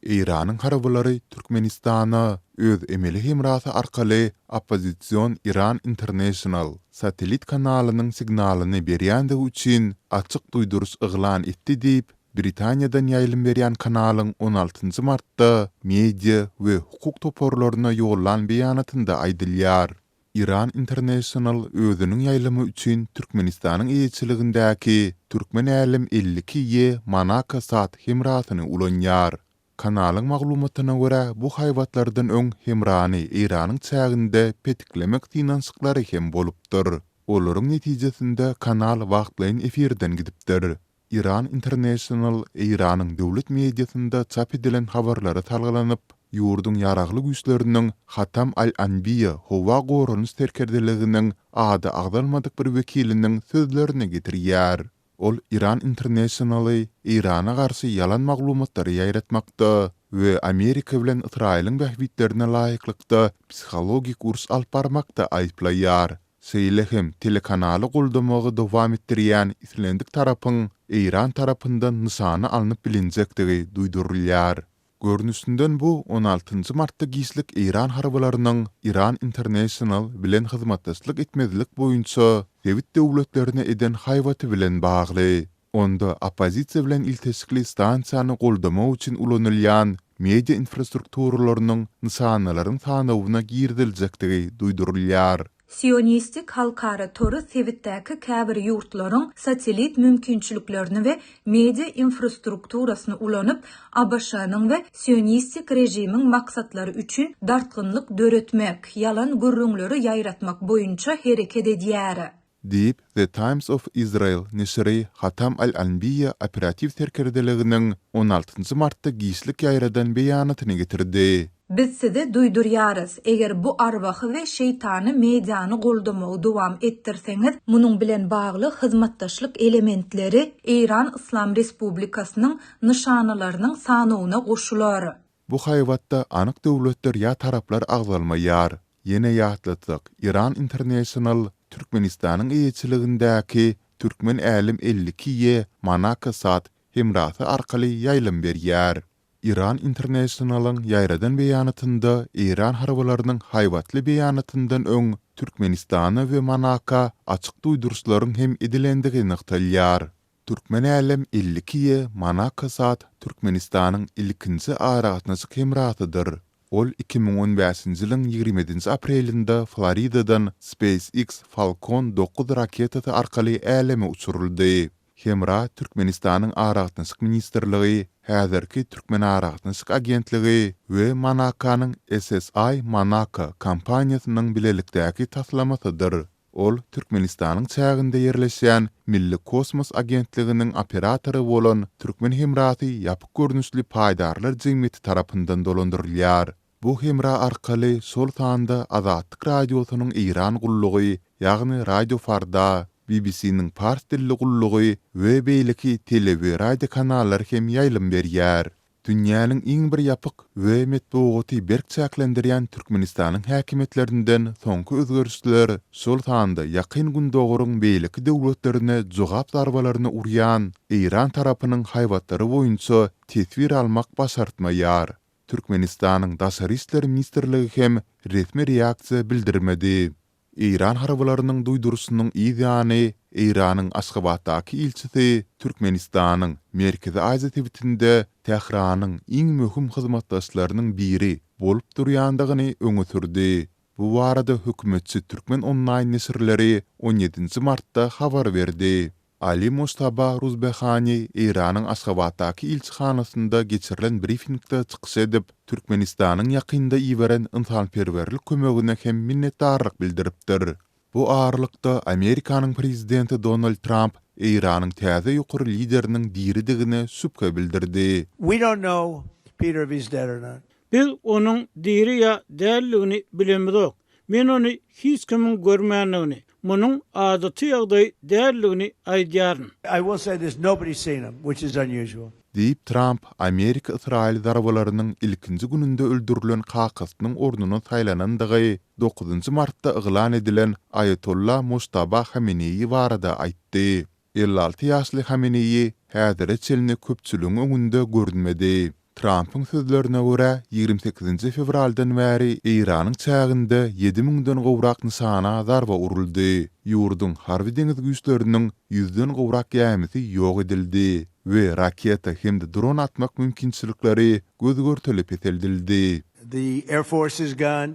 Eýranyň harbylary Türkmenistana öz emeli hemrasy arkaly oppozision Iran International satellit kanalynyň signalyny berýändigi üçin açyk duýduryş yglan etdi diýip, Britaniýadan ýaýlym berýän kanalyň on altynjy martda media we hukuk toparlaryna ýollan beýanatynda aýdylýar. Iran International özüniň ýaýlymy üçin Türkmenistanyň eýeçiligindäki Türkmen Älem 52 Y Monako Sat hemrasyny ulanýar. Kanalyň maglumatyna görä, bu haýbatlardan öň hemrany Eýranyň çäginde petiklemek synanyşyklary hem bolupdyr. Olaryň netijesinde kanal wagtlaýyn efirden gidipdir. Iran International Eýranyň döwlet mediasynda çap edilen habarlara salgylanyp, ýurduň Ýaragly Güýçleriniň Hatam al-Anbiýa howa goranyş serkerdeliginiň ady agzalmadyk bir wekiliniň sözlerini getirýär. Ol Iran International-y Eýrana garşy ýalan maglumatlary ýaýratmakda we Amerika bilen Ysraýylyň bähbitlerine laýyklykda psihologik uruş alyp barmakda aýyplaýar. Şeýle hem telekanaly goldamagy dowam etdirýän islendik tarapyň Eýran tarapyndan nyşana alnyp bilinjekdigi duýdurylýar. Görnüşinden bu on altynjy martda giçlik eýran harbylarynyň Iran International bilen hyzmatdaşlyk etmezlik boýunça sebit döwletlerine eden haýbaty bilen bagly. Onda oppozisiýa bilen ilteşikli stansiýany goldamak üçin ulanylýan media infrastrukturalarynyň nyşanalaryň sanawyna giriziljekdigi duýdurylýar. Sionistik halkara tory sebitdäki käbir ýurtlaryň satellit mümkinçiliklerini we media infrastrukturasyny ulanyp, ABŞ-nyň we sionistik režimiň maksatlary üçin dartgynlyk döretmek, ýalan gürrüňleri ýaýratmak boýunça hereket edýär. Diýip, The Times of Israel neşiri Hatam al-Anbiýa operatiw serkerdeliginiň on altynjy martda giçlik ýaýradan beýanatyny getirdi. Biz size duýdurýarys, eger bu arwahy we şeýtany mediany goldamagy dowam etdirseňiz, munuň bilen bagly hyzmatdaşlyk elementleri Eýran Yslam Respublikasynyň nyşanalarynyň sanawyna goşular. Bu haýbatda anyk döwletler ýa taraplar agzalmaýar. Ýene ýatlatsak, Iran International Türkmenistanyň eýeçiligindäki Türkmen Älem 52 Y Monako Sat hemrasy arkaly ýaýlym berýär. Iran International-yň ýaýradan beýanatynda eýran harbylarynyň haýbatly beýanatyndan öň Türkmenistana we Monaka açyk duýduryşlaryň hem edilendigi nygtalýar. Türkmen Älem 52 Y Monako Sat Türkmenistanyň ilkinji aragatnaşyk hemrasydyr. Ol 2015-nji ýylyň 27-nji aprelinde Floridadan SpaceX Falcon 9 raketasy arkaly äleme uçuryldy. Hemra Türkmenistanyň Aragatnaşyk ministrligi, häzirki Türkmenaragatnaşyk agentligi, we Monakonyň SSI Monaco kompaniýasynyň bilelikdäki taslamasydyr. Ol Türkmenistanyň çäginde ýerleşýän Milli kosmos agentliginiň operatory bolan Türkmen hemrasy ýapyk görnüşli paýdarlar jemgyýeti tarapyndan dolandyrylýar. Bu hemra arkaly şol sanda Azatlyk Radiosynyň Eýran gullugy, ýagny Radio Farda, BBC-niň pars dilli gullugy we beýleki tele we radio kanallar hem ýaýlym berýär. Dünýäniň iň bir ýapyk we metbugaty berk çäklendirýän Türkmenistanyň häkimiýetlerinden soňky özgerişler, şol sanda Ýakyn Gündogaryň beýleki döwletlerine jogap zarbalaryny urýan Eýran tarapynyň haýbatlary boýunça teswir almak başartmaýar. Türkmenistanyň Daşary işler ministrligi hem resmi reaksiýa bildirmedi. Eýran harbylarynyň duýduryşynyň yz ýany, Eýranyň Aşgabatdaky ilçisi Türkmenistanyň Merkezi Aziýa sebitinde Tähranyň iň möhüm hyzmatdaşlarynyň biri bolup durýandygyny öňe sürdi. Bu barada hökümetçi Türkmen onlaýn neşirleri on ýedinji martda habar berdi. Ali Mojtaba Ruzbehani Eýranyň Aşgabatdaky ilçihanasynda geçirilen brifingde çykyş edip, Türkmenistanyň ýakynda iberen ynsanperwerlik kömegine hem minnetdarlyk bildiripdir. Bu aralykda, Amerikanyň prezidenti Donald Tramp Eýranyň täze ýokary lideriniň diridigine şübhe bildirdi. We don't know, Peter, if he's dead or not. Biz onuň diri ýa däldigini bilemizok. Men ony hiç kimiň görmändigini, munuň adaty ýagdaý däldigini aýdýaryn. I will say this, nobody's seen him, which is unusual. Diýip, Tramp Amerika-Ysraýyl zarbalarynyň ilkinji gününde öldürilen kakasynyň ornuna saýlanandygy dokuzynjy martda yglan edilen Aýatolla Mojtaba Hameneýi barada aýtdy. 56 ýaşly Hameneýi häzire çenli köpçüligiň öňünde görünmedi. Trampyň sözlerine görä, 28 fewraldan bäri Eýranyň çäginde ýedi müňden gowrak nyşana zarba uruldy. Ýurduň harby-deňiz güýçleriniň ýüzden gowrak gämisi ýok edildi we raketa hem-de dron atmak mümkinçilikleri göz-görtele peseldildi. The Air Force is gone,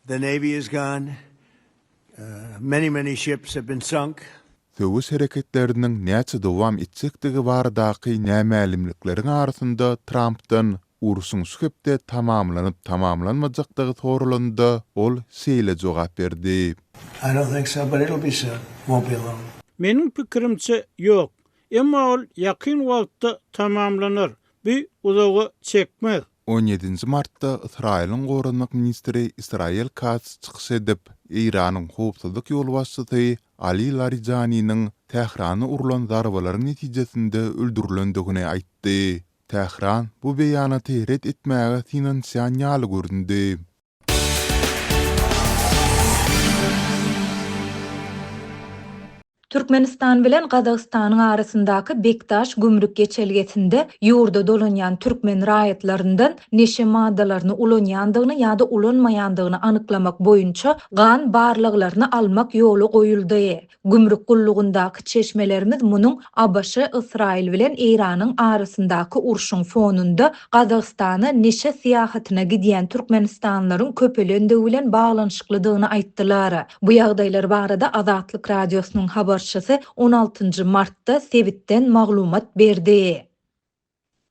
the Navy is gone, many, many ships have been sunk. Söweş hereketleriniň näçe dowam etjekdigi baradaky nämälimlikleriň arasynda Trampdan urşuň şu hepde tamamlanyp-tamamlanmajakdygy soralanda, ol şeýle jogap berdi. I don't think so, but it'll be soon. Won't be long. Meniň pikirimçe, ýok. Emma ol ýakyn wagtda tamamlanar. Bu uzaga çekmez. On ýedinji martda Ysraýylyň goranmak ministri Israel Katz çykyş edip, Eýranyň howpsuzlyk ýolbaşçysy Ali Larijaniniň Tährana urlan zarbalaryň netijesinde öldürilendigini aýtdy. Tähran bu beýanaty ret etmäge synanyşýan ýaly göründi. Türkmenistan bilen Gazagystanyň arasyndaky Bekdaş gümrük geçelgesinde ýurda dolanýan türkmen raýatlaryndan neşe maddalaryny ulanýandygyny ýa-da ulanmaýandygyny anyklamak boýunça gan barlaglaryny almak ýola goýuldy. Gümrük gullugyndaky çeşmelerimiz munuň ABŞ, Ysraýyl bilen Eýranyň arasyndaky urşuň fonunda Gazagystana neşe syýahatyna gidýän türkmenistanlylaryň köpelendigi bilen baglanyşyklydygyny aýtdylar. Bu ýagdaýlar barada Azatlyk Radiosynyň habarçysy on altynjy martda sebitden maglumat berdi.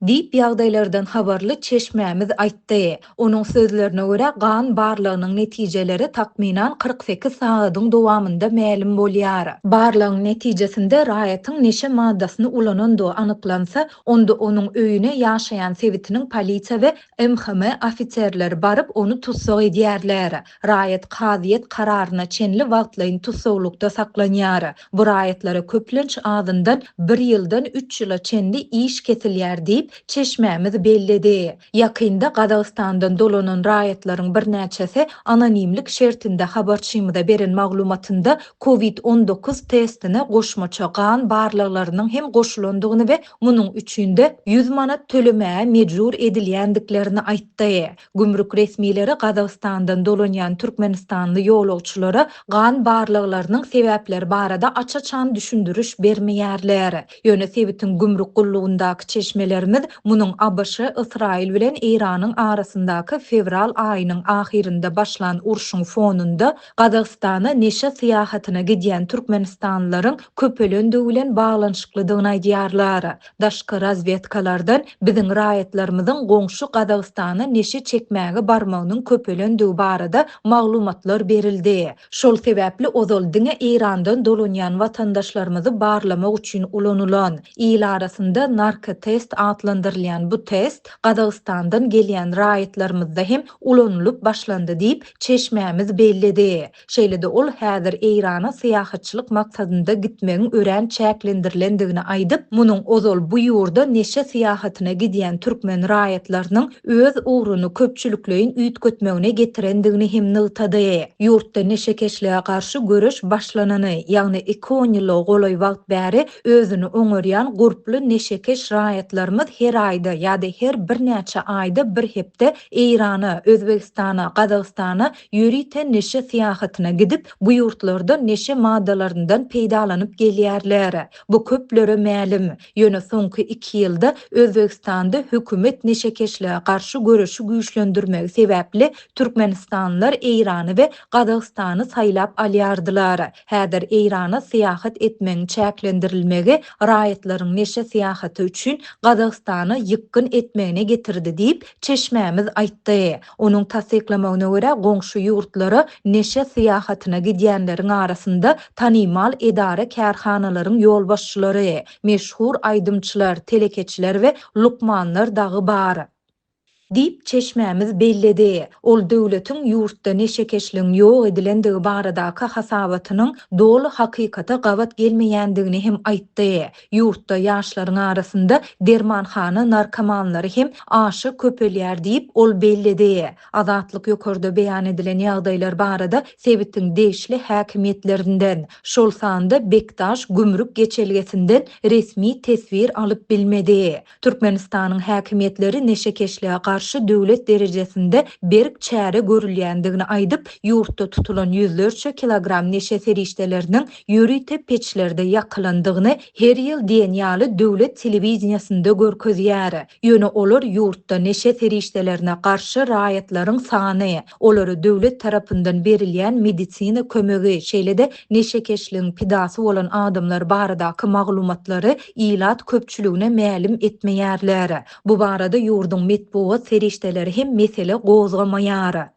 Diýip, ýagdaýlardan habarly çeşmämiz aýtdy. Onuň sözlerine görä, gan barlagynyň netijeleri takmynan 48 sagadyň dowamynda mälim bolýar. Barlagyň netijesinde raýatyň neşe maddasyny ulanandygy anyklansa, onda onuň öýüne ýaşaýan sebitiniň polisiýa we MHM ofiserleri baryp, ony tussag edýärler. Raýat kazyýet kararyna çenli wagtlaýyn tussaglykda saklanýar. Bu raýatlara köplenç azyndan bir ýyldan üç ýyla çenli iş kesilýär diýip, çeşmämiz belledi. Ýakynda Gazagystandan dolanan raýatlaryň birnäçesi anonimlik şertinde habarçymyza beren maglumatynda covid 19 testine goşmaça gan barlaglarynyň hem goşulandygyny we munuň üçin-de 100 manat tölemäge mejbur edilýändiklerini aýtdy. Gümrük resmileri Gazagystandan dolanýan türkmenistanly ýolagçylara gan barlaglarynyň sebäpleri barada aç-açan düşündiriş bermeýärler. Ýöne sebitiň gümrük gullugyndaky çeşmelerimiz munuň abş, Ysraýyl bilen Eýranyň arasyndaky fewral aýynyň ahyrynda başlan urşuň fonunda Gazagystana neşe syýahatyna gidýän türkmenistanlylaryň köpelendigi bilen baglanyşyklydygyny aýdýarlar. Daşky razwedkalardan biziň raýatlarymyzyň goňşy Gazagystana neşe çekmäge barmagynyň köpelendigi barada maglumatlar berildi. Şol sebäpli ozal diňe Eýrandan dolanýan watandaşlarymyzy barlamak üçin ulanylan, il arasynda narkotest atlandyrylýan bu test Gazagystandan gelýän raýatlarymyzda hem ulanylyp başlandy diýip, çeşmämiz belledi. Şeýle-de ol häzir Eýrana syýahatçylyk maksadynda gitmegiň örän çäklendirilendigini aýdyp, munuň ozal bu ýurda neşe syýahatyna gidýän türkmen raýatlarynyň öz ugruny köpçülikleýin üýtgetmegine getirendigini hem nygtady. Ýurtda neşekeşlige garşy göreş başlanany, ýagny iki onýyllyga golaý wagt bäri özüni oňarýan gurply neşekeş raýatlarymyz her aýda ýa-da her birnäçe aýda bir hepde Eýrana, Özbegistana, Gazagystana ýörite neşe syýahatyna gidip, bu ýurtlarda neşe maddalaryndan peýdalanyp gelýärler. Bu köplere mälim. Ýöne soňky iki ýylda Özbegistanda hökümet neşekeşlige garşy göreşi güýçlendirmegi sebäpli türkmenistanlylar Eýrany we Gazagystany saýlap alýardylar. Häzir Eýrana syýahat etmegiň çäklendirilmegi raýatlaryň neşe syýahaty üçin Gazagystana ýykgyn etmegine getirdi diýip, çeşmämiz aýtdy. Onuň tassyklamagyna görä, goňşy ýurtlara neşe syýahatyna gidýänleriň arasynda tanymal edara-kärhanalaryň ýolbaşçylary, meşhur aýdymçylar, telekeçiler we lukmanlar dagy bar. Diýip, çeşmämiz belledi. Ol döwletiň ýurtda neşekeşligiň ýok edilendigi baradaky hasabatynyň doly hakykata gabat gelmeýändigini hem aýtdy. Ýurtda ýaşlaryň arasynda dermanhana narkomanlary hem aşa köpelýär diýip, ol belledi. Azatlyk ýokarda beýan edilen ýagdaýlar barada sebitiň degişli häkimiýetlerinden, şol sanda Bekdaş gümrük geçelgesinden resmi teswir alyp bilmedi. Türkmenistanyň häkimiýetleri neşekeşlige garşy döwlet derejesinde berk çäre görülýändigini aýdyp, ýurtda tutulan ýüzlerçe kilogram neşe serişdeleriniň ýörite peçlerde ýakylandygyny her ýyl diýen ýaly döwlet telewideniýesinde görkezýär. Ýöne olar ýurtda neşe serişdelerine garşy raýatlaryň sany, olara döwlet tarapyndan berilýän medisina kömegi, şeýle-de neşekeşligiň pidasy bolan adamlar baradaky maglumatlary ilat köpçüligine mälim etmeýärler. Bu barada ýurduň metbugat serişdeleri hem mesele gozgamaýar.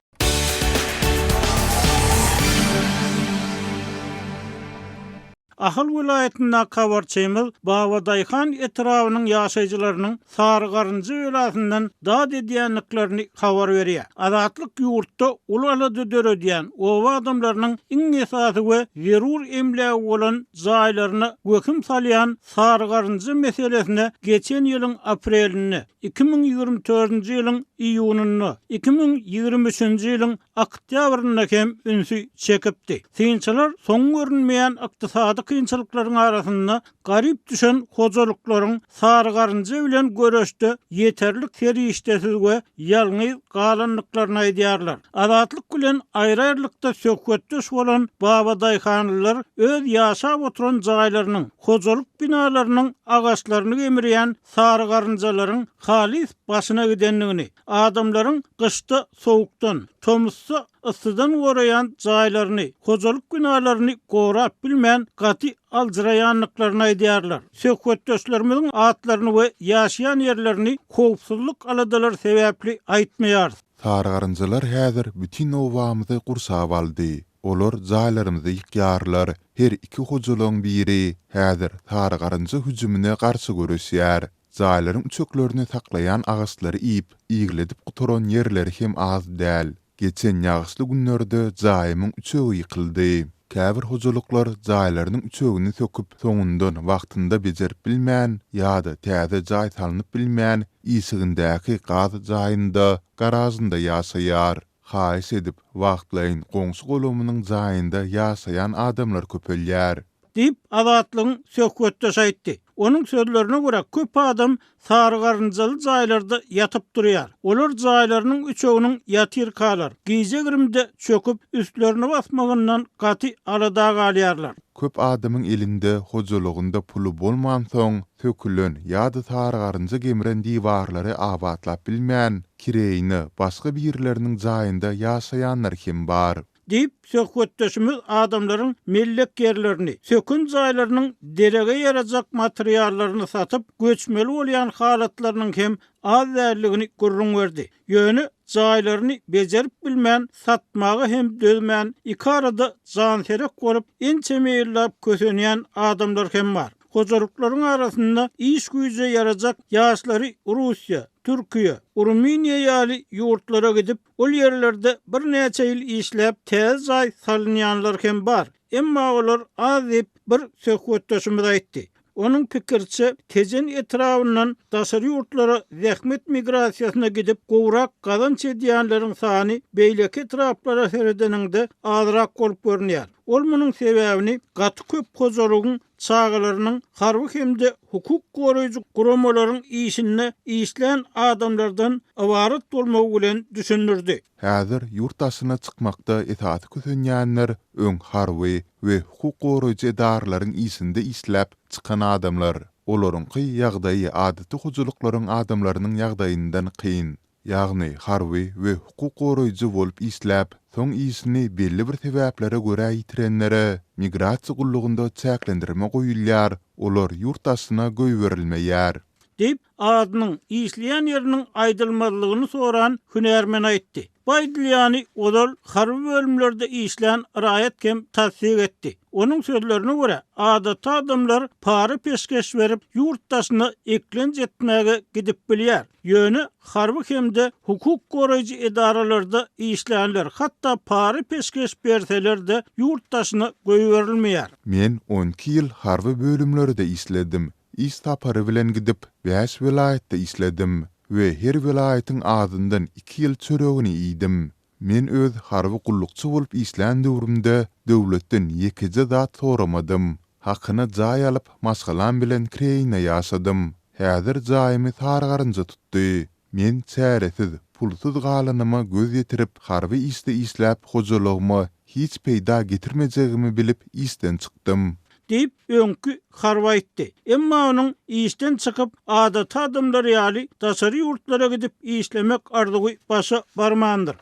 Ahal welaýatyndaky habarçymyz Babadaýhan etrabynyň ýaşaýjylarynyň sarygarynja belasyndan dat edýändiklerini habar berýär. Azatlyk ýurtda uly alada döredýän, oba adamlarynyň iň esasy we zerur emlägi bolan jaýlaryna wehim salýan sarygarynja meselesine geçen ýylyň aprelinde, 2024-nji ýylyň iýunynda, 2023-nji ýylyň oktýabrynda hem ünsi çekipdi. Synçylar soňy görünmeýän ykdysady kynçylyklaryň arasynda garyp düşen hojalyklaryň sarygarynja bilen göreşde ýeterlik serişdesiz we ýalňyz galandyklaryny aýdýarlar. Azatlyk bilen aýry-aýrylykda söhbetdeş bolan babadaýhanlylar öz ýaşap oturan jaýlarynyň, hojalyk binalarynyň agaçlaryny gemirýän sarygarynjalaryň halys başyna gidendigini, adamlaryň gyşda sowukdan, tomusda yssydan goraýan jaýlaryny, hojalyk binalaryny gorap bilmän gaty aljyraýandyklaryny aýdýarlar. Söhbetdeşlerimiziň atlaryny we ýaşaýan ýerlerini howpsuzlyk aladalary sebäpli aýtmaýarys. Sarygarynjalar häzir bütin obamyzy gurşap aldy. Olar jaýlarymyzy ýykýarlar. Her iki hojalygyň biri häzir sarygarynja hüjümine garşy göreşýär. Jaýlaryň üçeklerini saklaýan agaçlary iýip, igledip gutaran ýerleri hem az däl. Geçen ýagyşly günlerde jaýymyň üçegi ýykyldy. Käbir hojalyklar jaýlarynyň üçegini söküp, soňundan wagtynda bejerip bilmän ýa-da täze jaý salnyp bilmän, işigindäki gaz jaýynda, garažynda ýaşaýar. Haýyş edip, wagtlaýyn goňşy-golamynyň jaýynda ýaşaýan adamlar köpelýär. Diýip, Azatlygyň söhbetdeşi aýtdy. Onuň sözlerine görä, köp adam sarygarynjaly jaýlarda ýatyp durýar. Olar jaýlarynyň üçeginiň ýatyrkalar, gije-girimde çöküp, üstlerine basmagyndan gaty alada galýarlar. Köp adamyň elinde, hojalygynda puly bolmansoň, sökülen ýa-da sarygarynja gemren diwarlary abatlap bilmän, kireýine başga birileriniň jaýynda ýaşaýanlar hem bar. Diýip, söhbetdeşimiz adamlaryň mellek ýerlerini, sökün jaýlarynyň derege ýarajak materiallaryny satyp, göçmeli bolýan halatlarynyň hem az däldigini gürrüň berdi. Ýöne jaýlaryny bejerip bilmän, satmaga hem dözmän, ikarada janserek bolup, ençeme ýyllap kösenýän adamlar hem bar. Hojalyklaryň arasynda iş güýje ýarajak ýaşlary Russiýa, Türkiýe, Rumyniýa ýaly ýurtlara gidip, Ol ýerlerde birnäçe ýyl işläp, täze jaý salynýanlar hem bar. Emma olar az diýip, bir söhbetdeşimiz aýtdy. Onuň pikiriçe, Tejen etrabyndan daşary ýurtlara zähmet migrasiýasyna gidip, gowrak gazanç edýänleriň sany beýleki etraplara seredeniňde azrak bolup görünýär. Ol munuň sebäbini gaty köp hojalygyň çagalarynyň harby hem-de hukuk goraýjy guramalaryň işinde işlän adamlardan ybarat bolmagy bilen düşündirdi. Häzir ýurt daşyna çykmakda esasy kösenýänler öň harby we hukuk goraýjy edaralaryň işinde işläp çykan adamlar. Olaryňky ýagdaýy adaty hojalyklaryň adamlarynyň ýagdaýyndan kyn. Ýagny harby we hukuk goraýjy bolup işläp, soň işini belli bir sebäplere görä ýitirenlere migrasiýa gullugynda çäklendirme goýulýar, olar ýurt daşyna goýberilmeýär. Diýip, adynyň, işleýän ýeriniň aýdylmazlygyny soran hünärmen aýtdy. Bu aýdylýany ozal harby bölümlerde işlän raýat hem tassyk etdi. Onuň sözlerine görä, adaty adamlar para-peşgeş berip, ýurt daşyna eklenç etmäge gidip bilýär. Ýöne harby hem-de hukuk goraýjy edaralarda işlänler hatda para-peşgeş berseler-de, ýurt daşyna goýberilmeýär. Men 12 ýyl harby bölümlerde işledim. Iş sapary bilen gidip, bäş welaýatda işledim we her welaýatyň azyndan iki ýyl çöregini iýdim. Men öz harby gullukçy bolup işlän döwrümde döwletden ýekeje zat soramadym. Hakyna jaý alyp, maşgalam bilen kireýine ýaşadym. Häzir jaýymy sarygarynja tutdy. Men çäresiz, pulsuz galanyma göz ýetirip, harby işde işläp hojalygyma hiç peýda getirmejegimi bilip işden çykdym. Diýip, öňki harby aýtdy. Emma onuň işden çykyp, adaty adamlar ýaly daşary ýurtlara gidip işlemek arzuwy başa barmandyr.